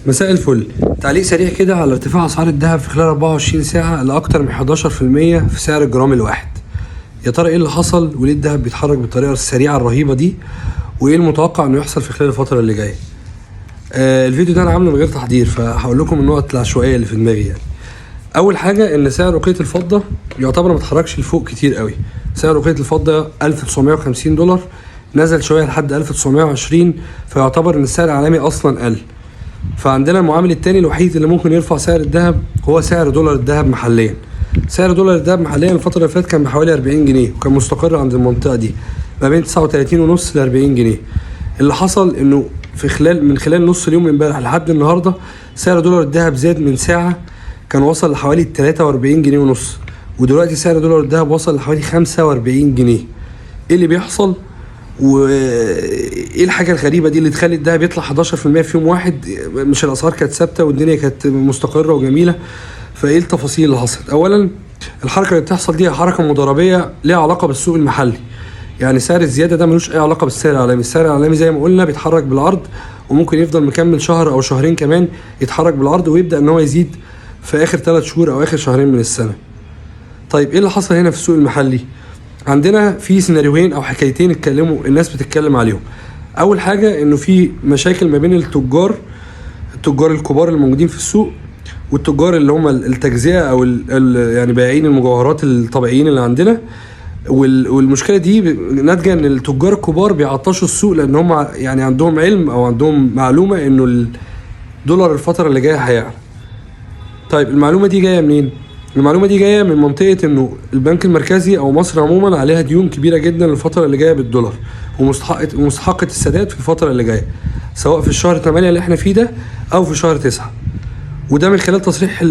مساء الفل. تعليق سريع كده على ارتفاع اسعار الذهب في خلال 24 ساعة لاكثر من 11% في سعر الجرام الواحد. يا ترى ايه اللي حصل وليه الذهب بيتحرك بالطريقة السريعة الرهيبة دي، وايه المتوقع انه يحصل في خلال الفترة اللي جاية؟ الفيديو ده انا عامله من غير تحضير، فهقول لكم النقط العشوائية اللي في دماغي. يعني اول حاجة ان سعر عقيه الفضة يعتبر ما اتحركش لفوق كتير قوي. سعر عقيه الفضة 1950 دولار، نزل شوية لحد 1920، فيعتبر ان السعر العالمي اصلا قل. فعندنا المعامل التاني الوحيد اللي ممكن يرفع سعر الذهب هو سعر دولار الذهب محليا. سعر دولار الذهب محليا الفترة اللي فاتت كان بحوالي 40 جنيه، وكان مستقر عند المنطقة دي ما بين 39 ونص ل 40 جنيه. اللي حصل انه من خلال نص اليوم امبارح لحد النهارده سعر دولار الذهب زاد من ساعة كان وصل لحوالي 43 جنيه ونص، ودلوقتي سعر دولار الذهب وصل لحوالي 45 جنيه. ايه اللي بيحصل؟ وايه الحاجة الغريبة دي اللي تخلي الذهب يطلع 11% في يوم واحد؟ مش الاسعار كانت ثابتة والدنيا كانت مستقره وجميلة؟ فايه التفاصيل اللي حصلت؟ اولا الحركة اللي بتحصل دي حركة مضاربيه ليها علاقة بالسوق المحلي، يعني سعر الزيادة ده ملوش اي علاقة بالسعر العالمي. السعر العالمي زي ما قلنا بيتحرك بالعرض، وممكن يفضل مكمل شهر او شهرين كمان يتحرك بالعرض، ويبدا ان هو يزيد في اخر 3 شهور او اخر شهرين من السنة. طيب ايه اللي حصل هنا في السوق المحلي؟ عندنا في سيناريوهين او حكايتين اتكلموا الناس بتتكلم عليهم. اول حاجة انه في مشاكل ما بين التجار الكبار اللي موجودين في السوق، والتجار اللي هم التجزئة او يعني بائعين المجوهرات الطبيعيين اللي عندنا. والمشكلة دي ناتجة ان التجار الكبار بيعطشوا السوق، لان هم يعني عندهم علم او عندهم معلومة انه الدولار الفترة اللي جاية هيعلى. طيب المعلومة دي جاية منين؟ المعلومة دي جاية من منطقة انه البنك المركزي او مصر عموما عليها ديون كبيرة جدا الفترة اللي جاية بالدولار، ومستحقه السداد في الفترة اللي جاية، سواء في الشهر 8 اللي احنا فيه ده او في شهر 9. وده من خلال تصريح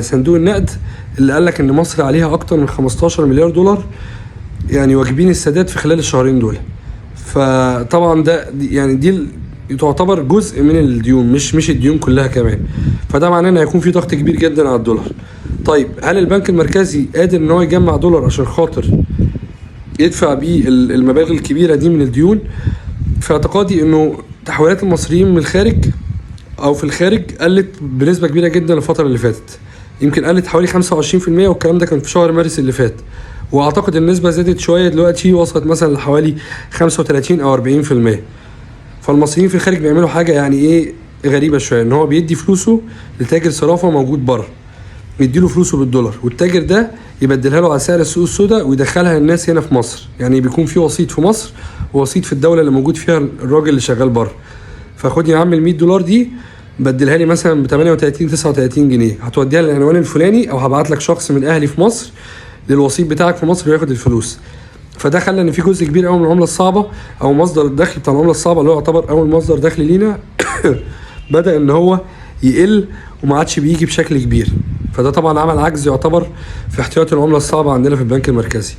صندوق النقد اللي قال لك ان مصر عليها اكتر من 15 مليار دولار يعني واجبين السداد في خلال الشهرين دول. فطبعا ده يعني دي تعتبر جزء من الديون، مش الديون كلها كمان. فده معناه ان هيكون في ضغط كبير جدا على الدولار. طيب هل البنك المركزي قادر ان هو يجمع دولار عشان خاطر يدفع بيه المبالغ الكبيرة دي من الديون؟ في اعتقادي انه تحويلات المصريين من الخارج او في الخارج قلت بنسبة كبيرة جدا الفترة اللي فاتت، يمكن قلت حوالي 25%، والكلام ده كان في شهر مارس اللي فات. واعتقد النسبة زادت شوية دلوقتي، وصلت مثلا لحوالي 35 او 40%. فالمصريين في الخارج بيعملوا حاجة يعني ايه غريبة شوية، ان هو بيدي فلوسه لتاجر صرافه موجود بره، يديله فلوسه بالدولار، والتاجر ده يبدلها له على سعر السوق السوداء ويدخلها للناس هنا في مصر. يعني بيكون في وسيط في مصر ووسيط في الدولة اللي موجود فيها الراجل اللي شغال بره. فخد يا عم ال 100 دولار دي بدلها لي مثلا ب 38 39 جنيه، هتوديها للعنوان الفلاني، او هبعت لك شخص من اهلي في مصر للوسيط بتاعك في مصر وياخد الفلوس. فده خلى ان في جزء كبير قوي من العملة الصعبة او مصدر الدخل بتاع العملة الصعبة اللي هو يعتبر اول مصدر دخل لينا بدا ان هو يقل وما عادش بيجي بشكل كبير. فده طبعا عمل عجز يعتبر في احتياطي العملة الصعبة عندنا في البنك المركزي.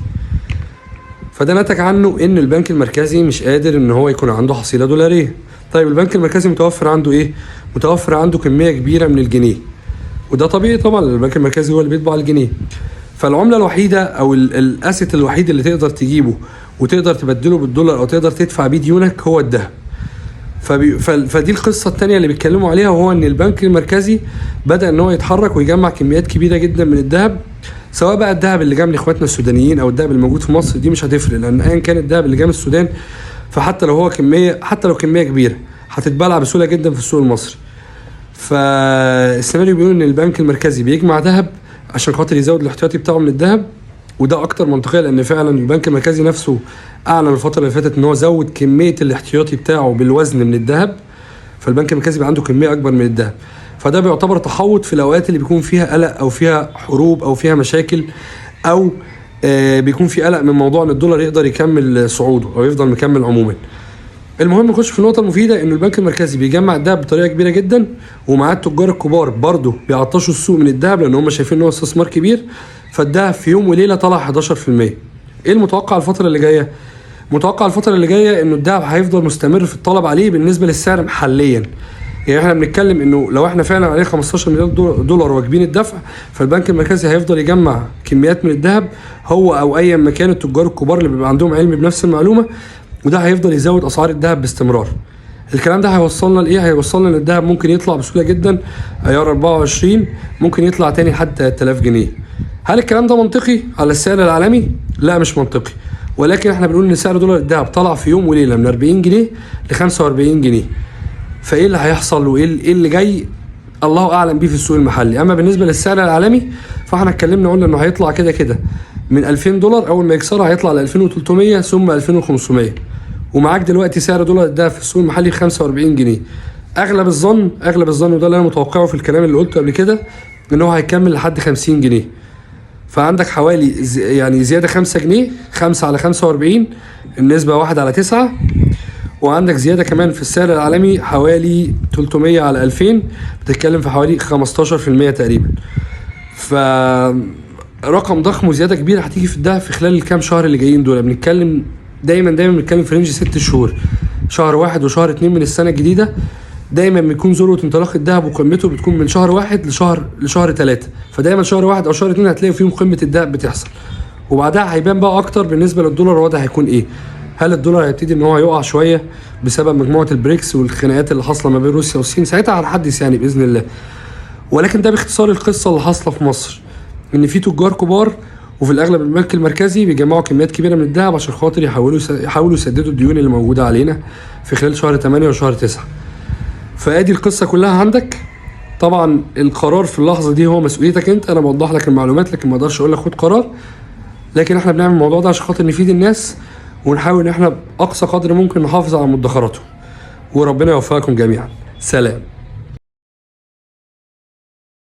فده نتج عنه ان البنك المركزي مش قادر ان هو يكون عنده حصيله دولاريه. طيب البنك المركزي متوفر عنده ايه؟ متوفر عنده كمية كبيرة من الجنيه، وده طبيعي طبعا لأن البنك المركزي هو اللي بيطبع الجنيه. فالعمله الوحيدة او ال asset الوحيد اللي تقدر تجيبه وتقدر تبدله بالدولار او تقدر تدفع بيه ديونك هو الذهب. فدي القصة الثانية اللي بيتكلموا عليها، وهو ان البنك المركزي بدا ان هو يتحرك ويجمع كميات كبيرة جدا من الذهب، سواء بقى الذهب اللي جاي من اخواتنا السودانيين او الذهب الموجود في مصر، دي مش هتفرق، لان ايا كان الذهب اللي جاي من السودان فحتى لو هو كمية، حتى لو كمية كبيرة هتتبلع بسهولة جدا في السوق المصري. فالسيناريو بيقول ان البنك المركزي بيجمع ذهب عشان خاطر يزود الاحتياطي بتاعه من الذهب، وده اكتر منطقية، لان فعلا البنك المركزي نفسه اعلن الفترة اللي فاتت ان هو زود كمية الاحتياطي بتاعه بالوزن من الذهب، فالبنك المركزي بقى عنده كمية اكبر من الذهب. فده بيعتبر تحوط في الاوقات اللي بيكون فيها قلق او فيها حروب او فيها مشاكل، او بيكون في قلق من موضوع ان الدولار يقدر يكمل صعوده او يفضل مكمل عموما. المهم نخش في النقطة المفيدة، انه البنك المركزي بيجمع الذهب بطريقة كبيرة جدا، ومعاه التجار الكبار برضه بيعطشوا السوق من الذهب لان هم شايفين ان هو استثمار كبير. فالذهب في يوم وليلة طلع 11%. ايه المتوقع الفترة اللي جاية؟ متوقع الفترة اللي جاية انه الذهب هيفضل مستمر في الطلب عليه بالنسبة للسعر محليا. يعني احنا بنتكلم انه لو احنا فعلا عليه 15 مليار دولار واجبين الدفع، فالبنك المركزي هيفضل يجمع كميات من الذهب هو او ايا ما كان التجار الكبار اللي بيبقى عندهم علم بنفس المعلومة، وده هيفضل يزود اسعار الذهب باستمرار. الكلام ده هيوصلنا لايه؟ هيوصلنا ان الذهب ممكن يطلع بسهولة جدا عيار 24، ممكن يطلع تاني لحد 3000 جنيه. هل الكلام ده منطقي على السعر العالمي؟ لا مش منطقي، ولكن احنا بنقول ان سعر دولار الذهب طلع في يوم وليلة من 40 جنيه ل 45 جنيه. فايه اللي هيحصل وايه اللي جاي؟ الله اعلم بيه في السوق المحلي. اما بالنسبة للسعر العالمي فاحنا اتكلمنا قلنا انه هيطلع كده كده من 2000 دولار، اول ما يكسرها هيطلع ل 2300 ثم 2500. ومعاك دلوقتي سعر دولار الذهب في السوق المحلي 45 جنيه. اغلب الظن وده اللي انا متوقعه في الكلام اللي قلته قبل كده، ان هو هيكمل لحد 50 جنيه. فعندك حوالي يعني زيادة 5 جنيه، 5 على 45، النسبة 1 على 9. وعندك زيادة كمان في السعر العالمي حوالي 300 على 2000، بتتكلم في حوالي 15% تقريبا. ف رقم ضخم وزيادة كبيرة هتيجي في الذهب في خلال الكام شهر اللي جايين دول. بنتكلم دايما بنتكلم في range 6 شهور، شهر 1 وشهر 2 من السنة الجديدة. دايما بيكون ذروة انطلاق الذهب وقمته بتكون من شهر 1 لشهر 3، فدايما شهر 1 او شهر 2 هتلاقي فيهم قمة الذهب بتحصل. وبعدها هيبان بقى اكتر بالنسبة للدولار الوضع هيكون ايه. هل الدولار هيبتدي ان هو يقع شوية بسبب مجموعة البريكس والخناقات اللي حاصله ما بين روسيا والصين؟ ساعتها هنحدث يعني باذن الله. ولكن ده باختصار القصة اللي حاصله في مصر، ان في تجار كبار وفي الاغلب البنك المركزي بيجمعوا كميات كبيرة من الذهب عشان خاطر يحاولوا يسددوا الديون اللي موجودة علينا في خلال شهر 8 وشهر 9. فادي القصة كلها عندك. طبعا القرار في اللحظة دي هو مسؤوليتك انت، انا بوضح لك المعلومات لكن ما اقدرش اقول لك خد قرار، لكن احنا بنعمل الموضوع ده عشان خاطر نفيد الناس ونحاول ان احنا باقصى قدر ممكن نحافظ على مدخراتهم. وربنا يوفقكم جميعا. سلام.